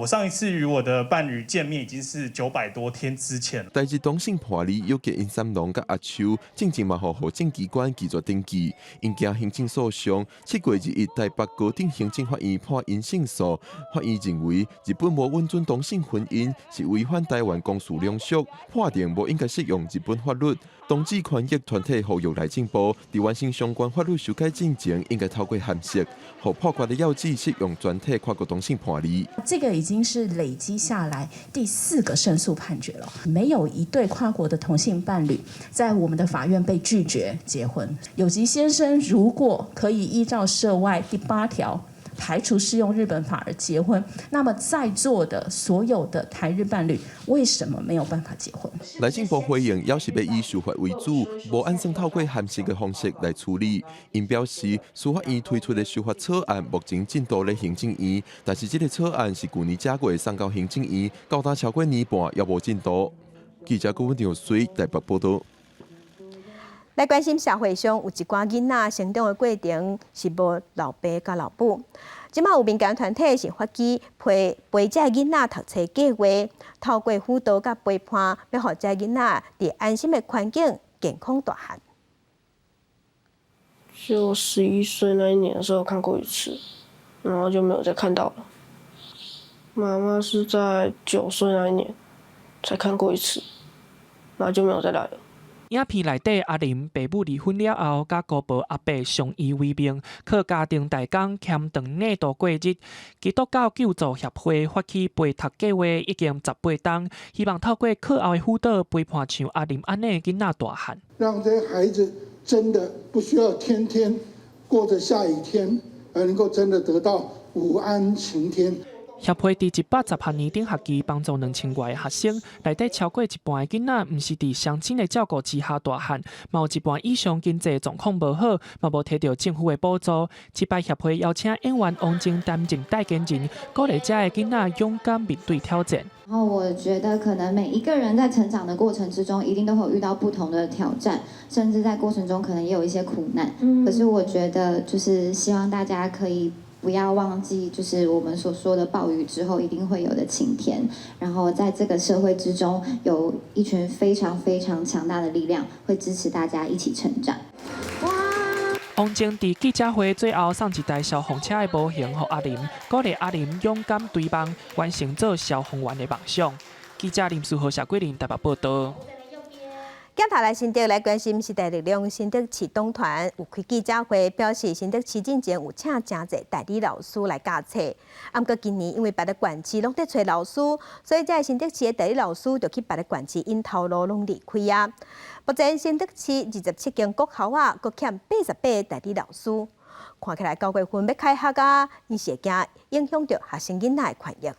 我上一次與我的伴侶見面已經是900多天之前。台日同性伴侶有結尹三龍佮阿秋，進前嘛予戶政機關拒絕登記，𪜶驚行政訴訟。7月21台北高等行政法院判𪜶勝訴，法院認為日本無允准同性婚姻是違反台灣公序良俗，判定無應該適用日本法律。同志權益團體呼籲內政部，佇完成相關法律修改進前，應該透過函釋，予判決了止適用全體跨國同性伴侶。這個已經是累積下來第四個勝訴判決了，沒有一對跨國的同性伴侶在我們的法院被拒絕結婚。有吉先生如果可以依照涉外第八條排除適用日本法而結婚，那麼在座的所有的台日伴侶為什麼沒有辦法結婚？內政部回應，猶是欲以修法為主，無按算透過函釋的方式來處理。𪜶表示，司法院推出的修法草案目前進度咧行政院，但是這个草案是舊年正月送到行政院，到今超過年半猶無進度。記者郭文耀水台北報導。來關心社會上有一寡囡仔成長的過程是無老爸佮老母。這馬有民間團體是發起陪陪這个囡仔讀冊計劃，透過輔導佮陪伴，欲予這个囡仔佇安心的環境健康大漢。就11歲那一年的時候看過一次，然後就沒有再看到了。媽媽是在9歲那一年才看過一次，然後就沒有再來了。影片內底阿林爸母離婚了後，佮姑婆阿伯相依為命，靠家庭代工儉頓內度過日。基督教救助協會發起陪讀計劃已經18冬，希望透過課後的輔導陪伴像阿林按呢囡仔大漢。讓這些孩子真的不需要天天過着下雨天，而能夠真的得到午安晴天。協會佇110學年頂學期幫助2000外个學生，內底超過一半的囡仔，毋是佇雙親的照顧之下大漢，嘛有一半以上經濟狀況無好，嘛無提著政府的補助。這擺協會邀請演員王靜擔任代言人，鼓勵這个囡仔勇敢面對挑戰。然後我覺得可能每一個人在成長的過程之中，一定都會遇到不同的挑戰，甚至在過程中可能也有一些苦難。可是我覺得就是希望大家可以不要忘記，就是我們所說的暴雨之後一定會有的晴天。然後在這個社會之中，有一群非常非常強大的力量，會支持大家一起成長。王靜佇記者會最後送一台消防車的模型予阿林，鼓勵阿林勇敢追夢，完成做消防員的夢想。記者林書豪、謝桂林台北報導。鏡頭來新竹來關心時代力量新竹市黨團有開記者會，表示新竹市進前有請誠濟代理老師來教冊，啊，毋過今年因為別个縣市攏佇揣老師，所以這新竹市的代理老師就去別个縣市𪜶頭路攏離開啊。目前新竹市27間國校啊，閣欠88個代理老師，看起來9月份欲開學啊，𪜶是會驚影響著學生囡仔的權益。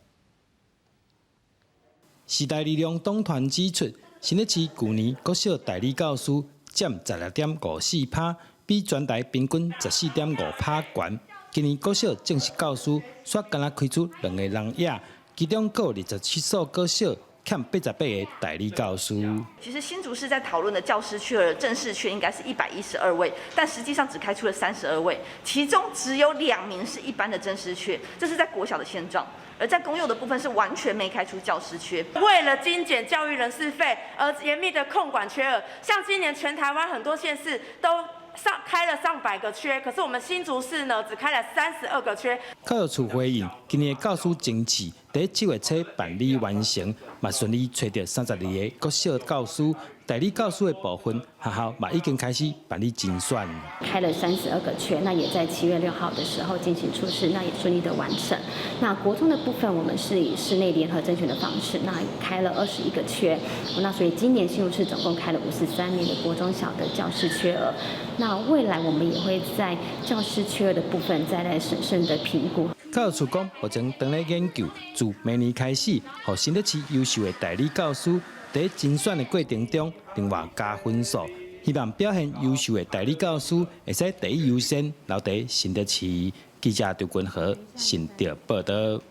時代力量黨團指出，新竹市舊年國小代理教師佔16.54%，比全台平均14.5%懸。今年國小正式教師煞干焦開出兩個人額，其中閣有27所國小欠88個代理教師。其實新竹市在討論的教師缺額正式缺應該是112位，但實際上只開出了32位，其中只有2名是一般的正式缺，這是在國小的現狀。而在公幼的部分是完全沒開出教師缺。為了精簡教育人事費而嚴密的控管缺額，像今年全台灣很多縣市都上開了上百個缺，可是我們新竹市呢只開了32個缺。教育處回應，今年的教師甄試佇7月初辦理完成，嘛順利揣著32個國小教師、代理教師的部分，學校嘛已經開始辦理甄選。開了32個缺，那也在7月6號的時候進行初試，那也順利的完成。那國中的部分，我們是以市內聯合甄選的方式，那開了21個缺，那所以今年新竹市總共開了53名的國中小的教師缺額。那未來我們也會在教師缺額的部分再來審慎的評估。教育處講，目前正咧研究，自明年開始，予新竹市優秀的代理教師，佇甄選的過程中，另外加分數，希望表現優秀的代理教師會使第一優先留佇新竹市。記者張君和新竹報道。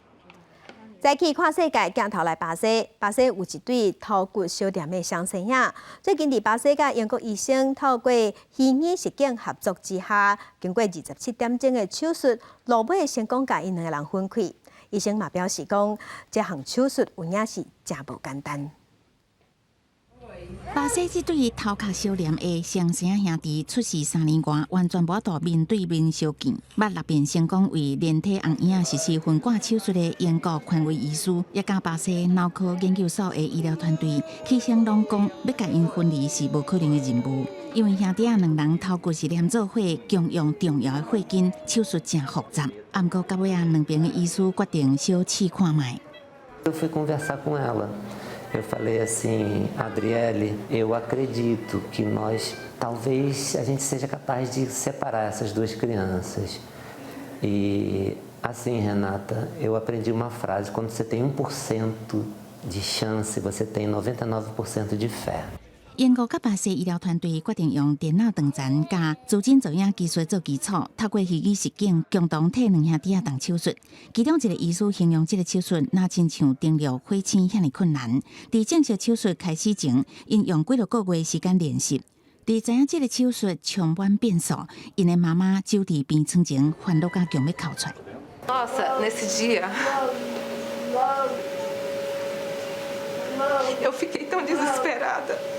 再去看世界，鏡頭來巴西，巴西有一對頭骨相連的雙生仔。最近佇巴西佮英國醫生透過虛擬實境合作之下，經過27點鐘的手術，落尾成功共𪜶兩個人分開。醫生嘛表示講，這項手術有影是誠無簡單。巴西這對頭殼相連的雙生兄弟出世3年外，完全無法度面對面相見。捌六遍成功為連體紅嬰仔實施分割手術的英國權威醫師，也佮巴西腦科研究所的醫療團隊，起先攏講欲共𪜶分離是無可能的任務，因為兄弟仔兩人頭骨是連做伙，共用重要的血筋，手術誠複雜。毋過到尾仔，兩邊的醫師決定小試看覓。 Eu fui conversar com ela. Eu falei assim, Adriele, eu acredito que nós talvez a gente seja capaz de separar essas duas crianças. E assim, Renata, eu aprendi uma frase: quando você tem 1% de chance, você tem 99% de fé. 英國佮巴西醫療團隊決定用電腦斷層佮資訊造影技術做基礎，透過虛擬實境，共同替兩兄弟仔動手術。其中一個醫師形容這個手術，若親像登陸火星遐爾困難。佇正式手術開始前，𪜶用幾落個月時間練習。佇知影這個手術充滿變數，𪜶的媽媽就佇病床前煩惱甲強欲哭出來。 Nossa, nesse dia eu fiquei tão desesperada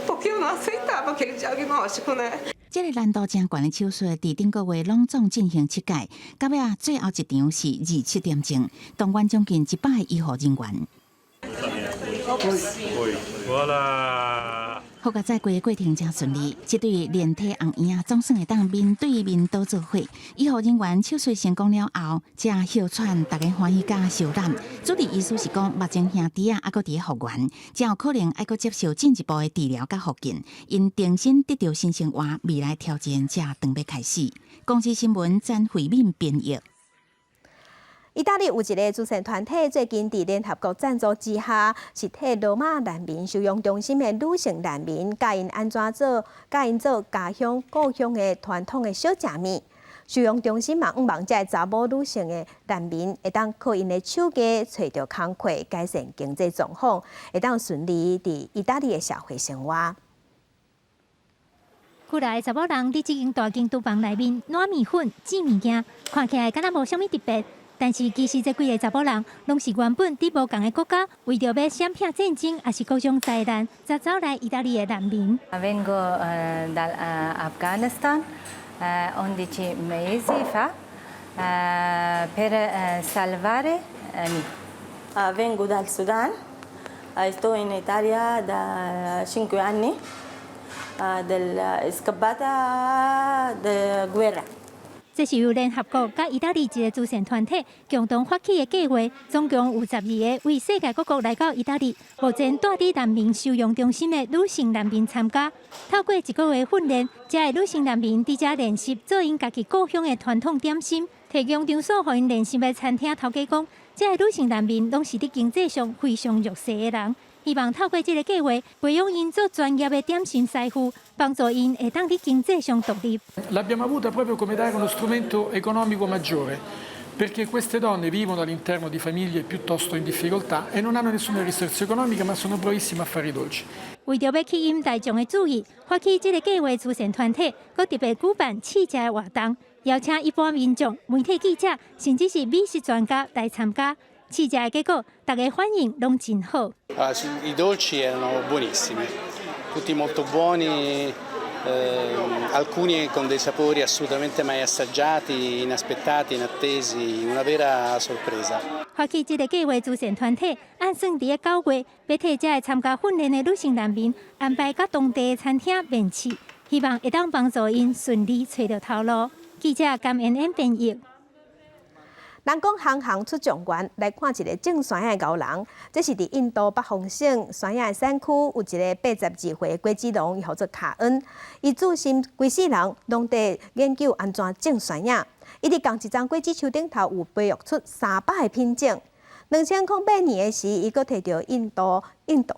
porque eu não aceitava aquele diagnóstico, né? 這個難度誠懸的手術，佇頂個月攏總進行七擺，到尾仔最後一場是27點鐘，動員將近100個醫護人員。好佳哉規個過程誠順利，這對連體紅嬰仔總算會當面對面倒做伙。醫護人員手術成功了後，才歇喘，逐家歡喜佮相攬。主治醫師是講，目前兄弟仔猶閣佇咧復原，誠有可能愛閣接受進一步的治療佮復健。𪜶重新得著新生活，未來挑戰才準備開始。公視新聞詹慧敏編譯。意大利有一个慈善團體，最近佇聯合國贊助之下，是替羅馬難民收容中心的女性難民教𪜶按怎做，教𪜶做家鄉故鄉的傳統的小食物。收容中心嘛，向望這个查某女性的難民會當靠𪜶的手藝揣著工課，改善經濟狀況，會當順利佇意大利的社會生活。幾个查某人佇這間大間廚房內面攑麵粉、煮物件，看起來敢若無啥物特別。但是其實這幾个查某人，攏是原本佇無仝的國家，為著欲閃避戰爭，抑是各種災難，才走來意大利的難民。 Vengo dall'Afghanistan 11 mesi fa per salvare mi. Vengo dal Sudan, sto in Italia da 5 anni, della scappata della guerra. 這是由聯合國佮意大利一个慈善團體共同發起的計劃，總共有12个為世界各國來到意大利，目前蹛佇難民收容中心的女性難民參加。透過一個月訓練，這个女性難民佇遮練習做𪜶家己故鄉的傳統點心。提供場所予𪜶練習的餐廳頭家講，這个女性難民攏是佇經濟上非常弱勢的人，希望透過這个計劃，培養𪜶做專業的點心師傅，幫助𪜶會當佇經濟上獨立。 L'abbiamo avuta proprio come dare uno strumento economico maggiore, perché queste donne vivono all'interno di famiglie piuttosto in difficoltà e non hanno nessuna risorsa economica, ma sono bravissime a fare i dolci. 為著欲吸引大眾的注意，發起這个計劃慈善團體，閣特別舉辦試食的活動，邀請一般民眾、媒體記者，甚至是美食專家來參加。試食的結果，大家反應攏真好。 I dolci erano buonissimi, tutti molto buoni, alcuni con dei sapori assolutamente mai assaggiati, inaspettati, inattesi, una vera sorpresa. 發起這个計劃慈善團體，按算佇9月，欲替這个參加訓練的女性難民安排佮當地的餐廳面試，希望會當幫助𪜶順利揣著頭路。記者甘恩恩編譯。人講行行出狀元，來看一个種山仔的𠢕人。這是佇印度北方省山仔的山區，有一个82歲的果子農，伊號做卡恩。伊自心規世人攏佇研究按怎種山仔。伊佇仝一叢果子樹頂頭有培育出300个品種。2008年的時，伊閣提著印度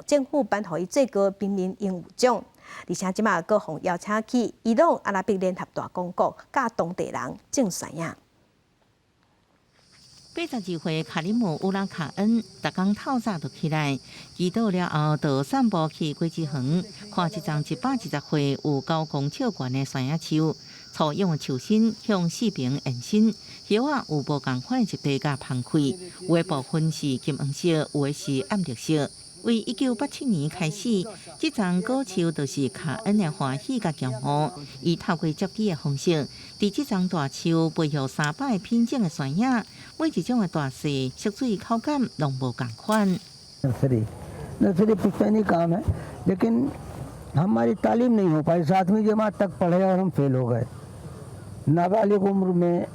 政府頒予伊最高平民榮譽獎，而且這馬閣予邀請去伊朗阿拉伯聯合大公國，教當地人種山仔。82歲卡里姆烏拉卡恩，逐工透早就起來，祈禱了後，就散步去果子園，看一叢120歲有9公尺懸的山仔樹，粗勇的樹身向四邊延伸，葉仔有無仝款的質地佮芳氣，有的部分是金黃色，有的是暗綠色。為1987年開始，這叢果樹就是卡恩的歡喜佮驕傲。伊透過接枝的方式，佇這叢大樹培育300個品種的山仔，每一種的大細、色水、口感攏無仝款。 Nursery nursery पुश्तैनी काम है, लेकिन हमारी तालीम नहीं हो पाई। 7वीं जमात तक पढ़े और हम फेल हो गए नाबालिग उम्र में।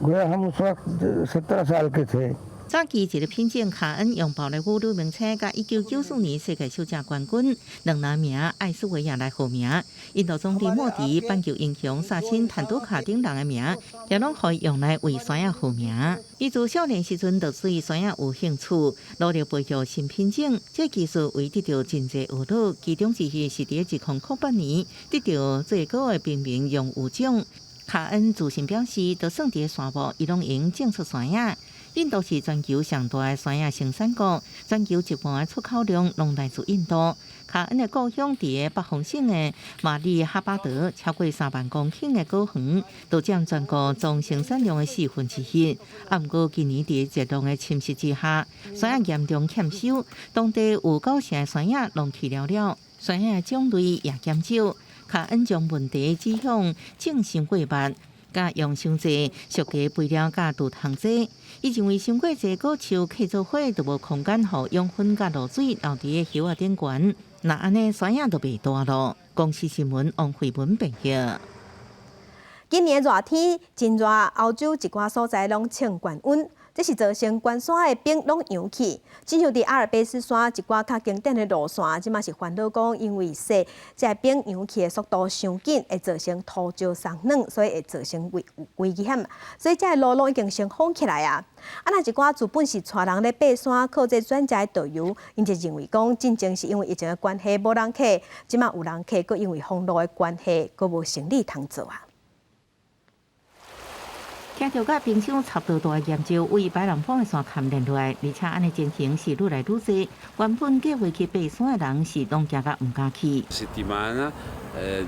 गोया हम उस वक्त 17 साल के थे। 早期一个品種卡恩用寶萊塢女明星佮1994年世界小姐冠軍兩人名艾斯維亞來號名。印度總理莫迪、板球英雄沙欽坦都卡等人的名，也攏予伊用來為山仔號名。伊自少年時陣就對山仔有興趣，努力培育新品種。這技術為得著真濟學樂，其中之一是佇2008年得著最高的平民榮譽獎。卡恩自信表示，就算佇个沙漠，伊攏會用種出山仔。印度是全球上大的山仔生產國，全球一半的出口量攏來自印度。卡恩的故鄉佇个北方省的馬里哈巴德，超過3萬公頃的果園，都佔全國總生產量的1/4。啊，毋過今年佇熱浪的侵襲之下，山仔嚴重欠收，當地有九成的山仔攏去了了，山仔的種類也減少。卡恩將問題指向種傷過密，佮用傷濟俗家肥料佮除蟲劑。伊認為傷過濟果樹契做伙，就無空間予養分佮露水留佇个葉仔頂懸。若按呢，山仔就袂大囉。公視新聞王慧文編譯。今年熱天真熱，歐洲一寡所在攏衝懸溫，這是造成懸山的冰攏溶去。親像佇阿爾卑斯山一寡較經典的路線，這馬是煩惱講，因為說這个冰溶去的速度傷緊，會造成土石鬆軟，所以會造成危險。所以這个路攏已經先封起來啊。啊，若一寡自本是帶人咧爬山，靠這專家的導遊，𪜶就認為講，進前是因為疫情的關係無人客，這馬有人客，閣因為封路的關係，閣無生理通做啊。聽著佮冰箱差不多大的岩石為白朗峰的山坎連落來，而且按呢情形是愈來愈濟。原本計劃去爬山的人是攏驚甲毋敢去。 Settimana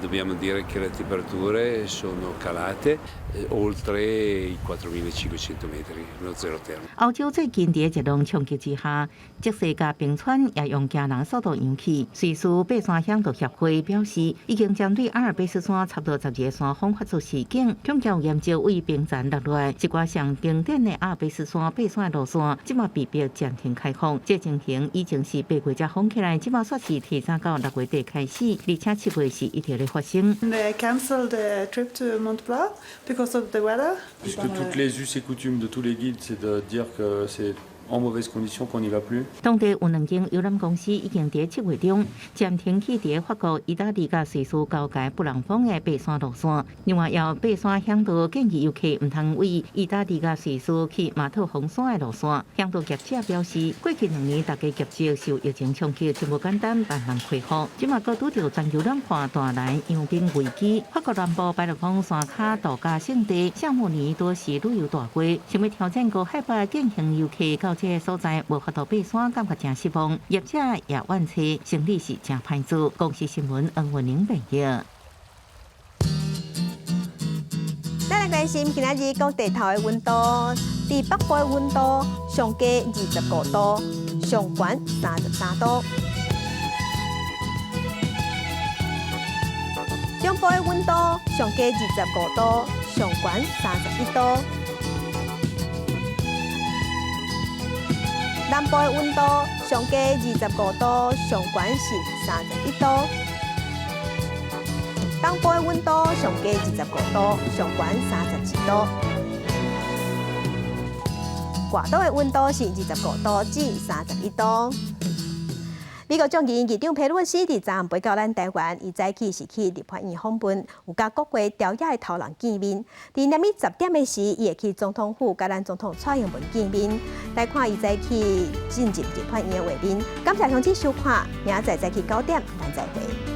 dobbiamo dire che le temperature sono calate oltre i 4.500 metri, lo zero termico. 歐洲最近佇熱浪衝擊之下，積雪佮冰川也用驚人速度融去。瑞士爬山嚮導協會表示，已經針對阿爾卑斯山差不多12個山峰發出示警，恐驚有岩石為冰層落來。一寡上經典的阿爾卑斯山爬山的路線，這馬被迫暫停開放。這情形已經是8月才封起來，這馬煞是提早到6月底開始，而且7月是一直咧發生。 They cancelled the trip to Mont Blanc because of the weather. Puisque toutes les us et coutumes de tous les guides, c'est de dire que c'est En mauvaises conditions qu'on n'y va plus。當地有兩間遊覽公司已經佇7月中暫停去佇法國、意大利佮瑞士交界布朗峰的爬山路線。另外，有爬山嚮導建議遊客毋通為意大利佮瑞士去馬特洪山的路線。嚮導業者表示，過去2年大家業績受疫情衝擊，真無簡單慢慢恢復。這馬閣拄著全球暖化帶來融冰危機。法國南部白羅峰山跤度假勝地夏慕尼多是旅遊大國，想欲挑戰高海拔健行遊客到這个所在無法度爬山，感覺誠失望。業者也怨嗟生意是誠歹做。公視新聞黃文玲編譯。咱來關心今仔日各地頭的溫度，佇北部的溫度上低25度，上懸33度。中部的溫度上低25度，上懸31度。南部的溫度上低25度，上懸是31度。東部的溫度上低25度，上懸32度。外島的溫度是25度至31度。美國眾議院議長佩洛西佇昨昏飛到咱台灣，伊早起是去立法院訪問，有佮國會朝野的頭人見面。佇暗暝10點的時，伊會去總統府佮咱總統蔡英文見面。來看伊早起進入立法院的畫面。感謝鄉親收看，明仔載早起9點，咱再會。